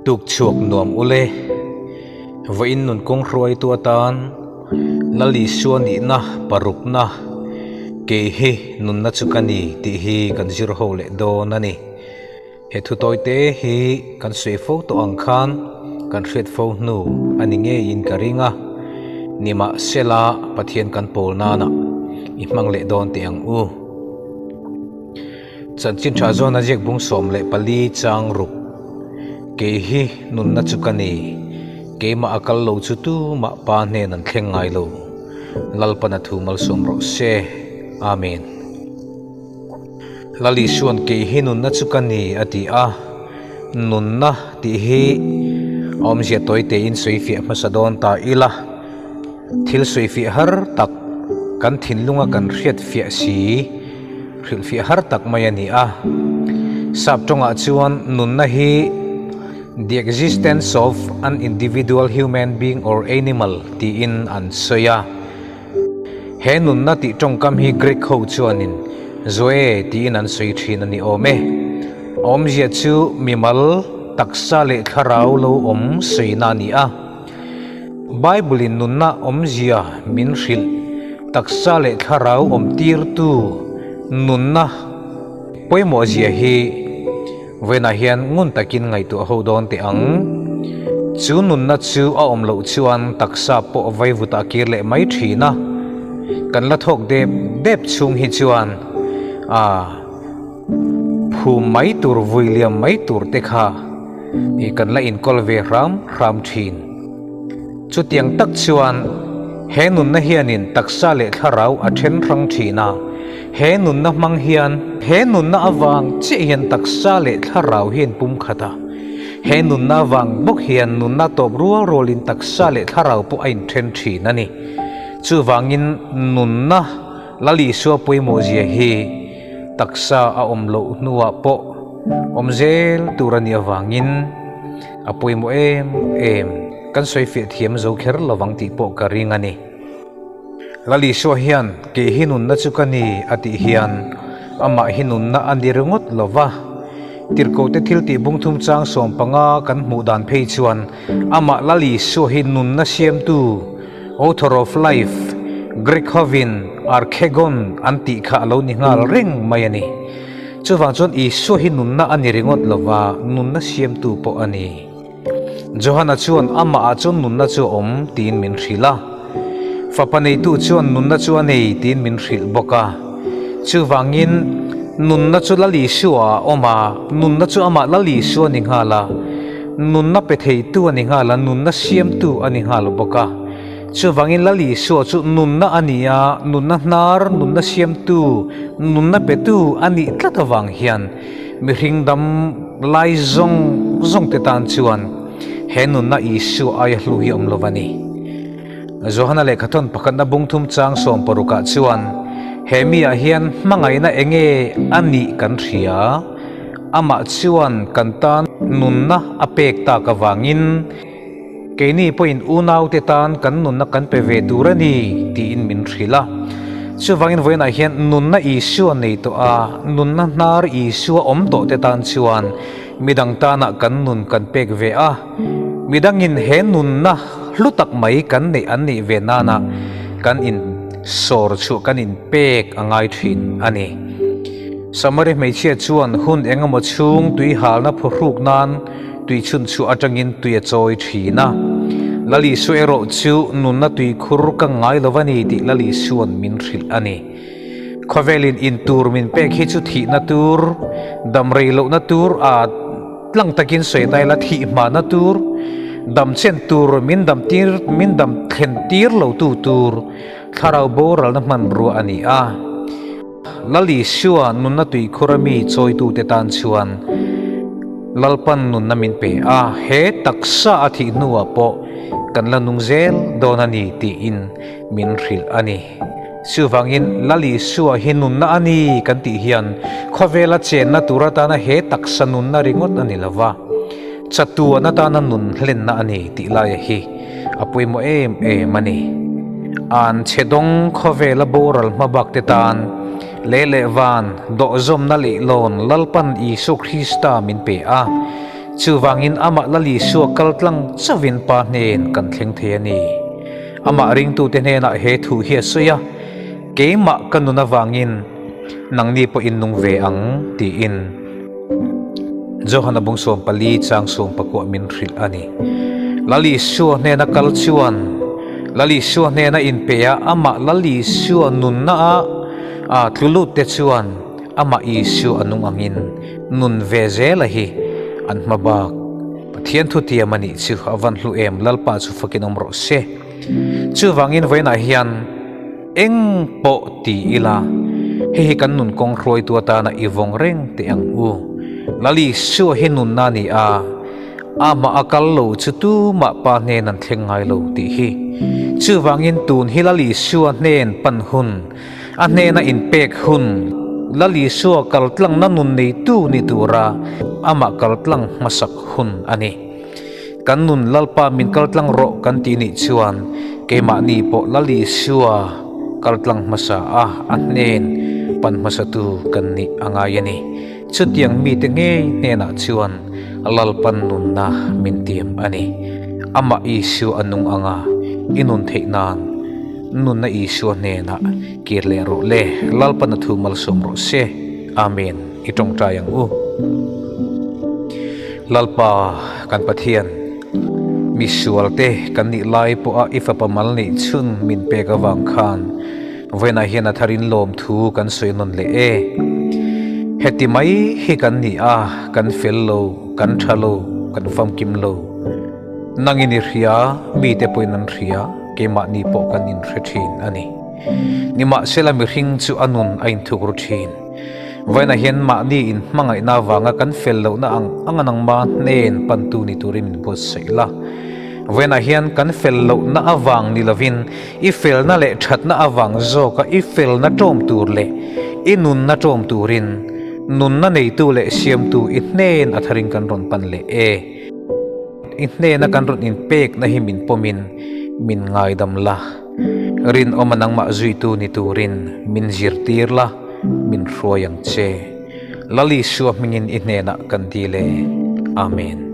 Tuk chhuak nuam ule. Vawiin nun kawng hruaitu atan Lal Isua nihna parukna kei hi nunna chu ka ni tih hi kan zir ho leh dawn a ni. He thu tawite hi kan sawi fo tawh ang khan kan hriat fo hnu a ni ngeiin ka ring a, nimahsela Pathian kan pawl nana i hmang leh dawn teh ang u. Chanchin tha zawn a ziak bung 14 chang ruk, Kei hi nunna chu ka ni, keimah a kal lo chu tumah Pa hnen an thleng ngai lo, Lalpan a thu malsawm rawh se. Amen. Lal Isua'n kei hi nunna chu ka ni a ti a, nunna tih hi a awmzia tawi tein sawifiah hmasa dawn ta ila, thil sawifiah har tak kan thinlunga kan hriatfiah si hrilhfiah har tak mai a ni a. Sap tawngah chuan nunna hi the existence of an individual human being or animal tiin an sawi a. He nunna tih tawngkam hi Greek ho chuanin Zoe tiin an sawi thin a ni awm e. A awmzia chu mimal, taksa leh thlarau lo awm sawina a ni a. Bible-in nunna awmzia min hrilh, taksa leh thlarau awm tirtu nunna pawimawhzia hi Vawiinah hian ngun takin ngaihtuah ho dawn teh ang. Chu nunna chu a awm loh chuan taksa pawh vaivutah kir leh mai thin a. Kan la thawk dep dep chhung hi chuan a phum mai tur vui liam mai tur te kha i kan la inkawl ve hram hram thin. Chutiang tak chuan he nunna hianin taksa leh thlarau a then hrang thin a. He nunna hmang hian he nunna avang chiah hian taksa leh thlarau hi an pumkhat a. He nunna avang bawk hian nunna tawp rual rualin taksa leh thlarau pawh a inthen thin a ni. Chuvangin nunna Lal Isua pawimawhzia hi taksa a awm loh hnuah pawh awm zel tur a nih avangin a pawimawh em em. Kan sawifiah thiam zo kher lovang tih pawh ka ring a ni. Lal Isua hian, Kei hi nunna chu ka ni, a tih hian, amah hi nunna a ni ringawt lo va. Tirhkohte thil tih bung thum chang 15 kan hmuh dan phei chuan, amah Lal Isua hi nunna siamtu, author of life, Greek hovin archegon an tih kha a lo ni nghal reng mai a ni. Chuvang chuan Isua hi nunna a ni ringawt lo va, nunna siamtu pawh a ni. Johana chuan amahah chuan nunna chu a awm tiin min hrilh a. Fapa neitu chuan nunna chu a nei tiin min hrilh bawk a. Chuvangin, nunna chu Lal Isua a awm a, nunna chu amah Lal Isua a ni nghal a, nunna pe theitu a ni nghal a, nunna siamtu a ni nghal bawk a. Chuvangin Lal Isua chu nunna a ni a, nunna hnar, nunna siamtu, nunna petu a nih tlat avang hian Mihring dam lai zawng zawng te tan chuan he nunna Isua aia hlu hi awm lo a ni. Johana lehkhathawn pakhatna bung thum chang 60 ah chuan he miah hian hmangaihna enge a nih kan hria, amah chuan kan tan nunna a pek tak avangin Keini pawhin unaute tan kan nunna kan pe ve tur a ni tiin min hrilh a. Chuvangin vawiinah hian nunna Isua nei tawh a, nunna hnar Isua awm tawh te tan chuan midang tanah kan nun kan pek ve a. Midangin he nunna hlu tak mai kan neih an neih ve nana kan insawr chhuah kan inpek a ngai thin a ni. Samari hmeichhia chuan hun engemaw chhung tui halna phuhruk nan Tui chhun chhuah atangin tui a chawi thin a. Lal Isua erawh chu nunna tui khur ka ngai lo a ni tih Lal Isua'n min hrilh a ni. Khawvelin in tur min pek hi chu thihna tur, dam rei lohna tur a tlang takin sawi ta ila thih hmahna tur, dam chen tur min dam tir min dam thlen tir lo tu tur thlarau boralna hmanrua a ni a. Lal Isua nunna tuikhur a mi chawitute tan chuan Lalpan nunna min pe a, he taksa a thih hnuah pawh kan la nung zel dawn a ni tiin min hrilh a ni. Chuvangin Lal Isua hi nunna a ni kan tih hian khawvela chenna tur atana he taksa nunna ringawt a ni lo va, chatuan atana nun hlenna a ni tih laia hi a pawimawh em em a ni. An chhe dawng khawvela boral hmabak te tan leh leh van dawhzawmna leh lawn Lalpan Isu Krista min pe a. Chuvangin amah Lal Isua kal tlang chauhin Pa hnen kan thleng thei a ni. Amah ringtute hnenah he thu hi a sawi a, Keimah ka nun avangin nangni pawh in nung ve ang, tiin Johana bung 14 chang 19 min hrilh a ni. Lal Isua hnena kal chuan Lal Isua hnena inpe a, amah Lal Isua nunna a tlu lut te chuan amah Isua a nung angin nun ve zela hi an hma bak. Pathian thutiam a nih chu a van hlu em, Lalpa chu fakin awm rawh se. Chuvangin vawiinah hian eng pawh ti ila, hei hi kan nun kawng hruaitu atana i vawng reng teh ang u. Lali Sua hi nunna a ni a, amah a kal lo chu tumah pa hnen an thleng ngai lo tih hi. Chuvangin tun hi Lali Sua hnen pan hun, a hnena inpek hun, Lali Sua kaltlangna nun neitu ni tura amah kaltlang hmasak hun a ni. Kan nun Lalpa min kaltlang rawh kan tih nih chuan keimahni pawh Lal Isua kaltlang hmasa a a hnen pan hmasatu kan nih a ngai a ni. Chutiang mite ngei hnenah chuan Lalpan nunna min tiam a ni. Amah Isua a nung anga i nun theih nan nunna Isua hnenah kir leh rawh le. Lalpan a thu malsawm rawh se. Amen. I tawngtai ang u. Lalpa kan Pathian, mi sualte kan nih lai pawha i fapa mal nih chhun min pek avang khan vawiinah hian a tharin lawmthu kan sawi nawn leh e. Heti mai hi kan ni a, kan fel lo, kan tha lo, kan famkim lo. Nangin i hria, mite pawhin an hria, keimahni pawh kan inhre thin a ni. Nimahsela mihring chu a nun a inthukru thin. Vawiinah hian mahni in hmangaihna avanga kan fel lohna ang anga nangma hnen pantu ni turin min buatsaih la. Vawiinah hian kan fel lohna avang ni lovin i felna leh thatna avang zawka i felna tawm tur leh i nunna tawm turin nunna neitu leh siamtu i hnen a tharin kan rawn pan leh e. I hnena kan rawn inpekna hi min pawmin min ngaidam la. Rinawma nangmah zuitu ni turin min zirtir la, min hruai ang che. Lal Isua hmingin i hnenah kan dil e. Amen.